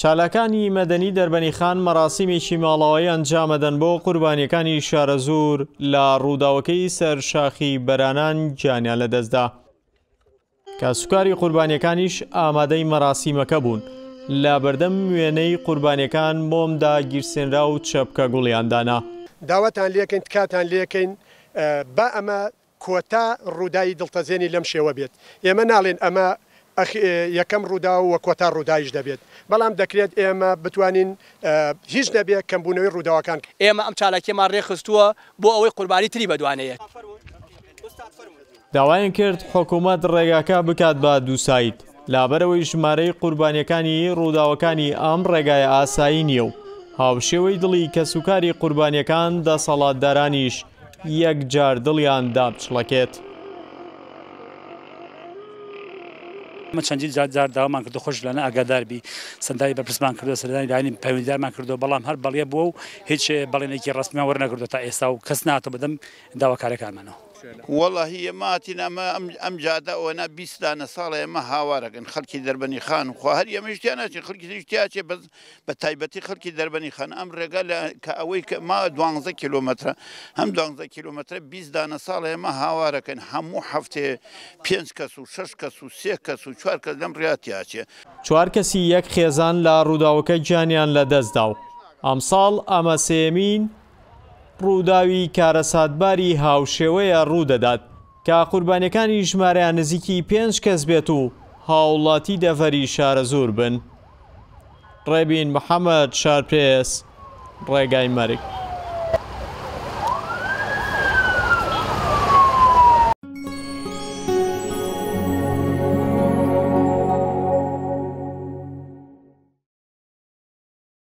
چالاکانی مەدەنی دەربەنیخان مەراسیمێکی ماڵاوایی ئەنجامەدەن بۆ قوربانیەکانی شارەزوور لە ڕووداوەکەی سەر شاخی بەرانان گیانیان لەدەستدا. کەسوکاری قوربانیەکانیش ئامادەی مەراسیمەکە بوون، لە بەردەم وێنەی قوربانیەکان مۆم داگیرسێنرا و چەپکە گوڵیان دانا. داواتان لێکەین تکاتان لێکەین با ئەمە کۆتا ڕووداوی دڵتەزێنی لەم شێوە بێت. ئێمە ناڵێین ئەمە یەکەم ڕووداو و کۆتا ڕووداویش دەبێت، بەڵام دەکرێت ئێمە بتوانین هیچ نەبێت کەمبوونەوەی ڕووداوەکان. ئێمە ئەم چالاکییەمان ڕێکخستووە بۆ ئەوەی قوربانی تری بەدوا نەیەت. داوایان کرد حکومەت ڕێگاکە بکات بە دووساید، لابەرئەوەی ژمارەی قوربانییەکانی ڕووداوەکانی ئەم ڕێگایە ئاسایی نییە و هاوشێوەی دڵی کەسوکاری قوربانییەکان دەسەڵاتدارانیش یەکجار دڵیان دابچڵەکێت. ئێمە چەندین جار جار داوامان کردو خۆش لەنە ئاگادار بی سەردانی بەرپرسمان کردو سەردانی لایەنی پەیوەندیدارمان کردو بەڵام هەر بەڵێ بووە و هیچ بەڵێنێکی ڕەسمیمان وەرنەگرتووە تا ئێستا و کەس نەهاتووە بەدەم داواکاریەکانمانەوە. وەڵاهی ئێمە هاتین ئەمە ئەم جادە ئەوەنا 20 دانە ساڵە ئێمە هاوارەکەن خەڵکی دەربەنی خان خوا هەر ئێمەش تیا ناچین خەڵکی تریش تیا چێ بەس بە تایبەتی خەڵکی دەربەنی خان ئەم ڕێگا لە کە ئەوەی کە ما دوانزە کیلۆمەترە هەم دوانزە کیلۆمەترە 20 دانە ساڵە ئێمە هاوارەکەن هەموو هەفتەیە پێنج کەس و شەش کەس و سێ کەس و چوار کەس لەم ڕێیا تیا چێ. چوار کەسی یەک خێزان لە ڕووداوەکە گیانیان لەدەستدا و ئەمساڵ ئەمە سێیەمین ڕووداوی کارەساتباری هاوشێوەیە ڕوودەدات کە قوربانیەکانی ژمارەیان نزیکی پێنج کەس بێت و هاوڵاتی دەڤەری شارەزوور بن. ڕێبین محەمەد، شارپرێس، ڕێگای مەرگ.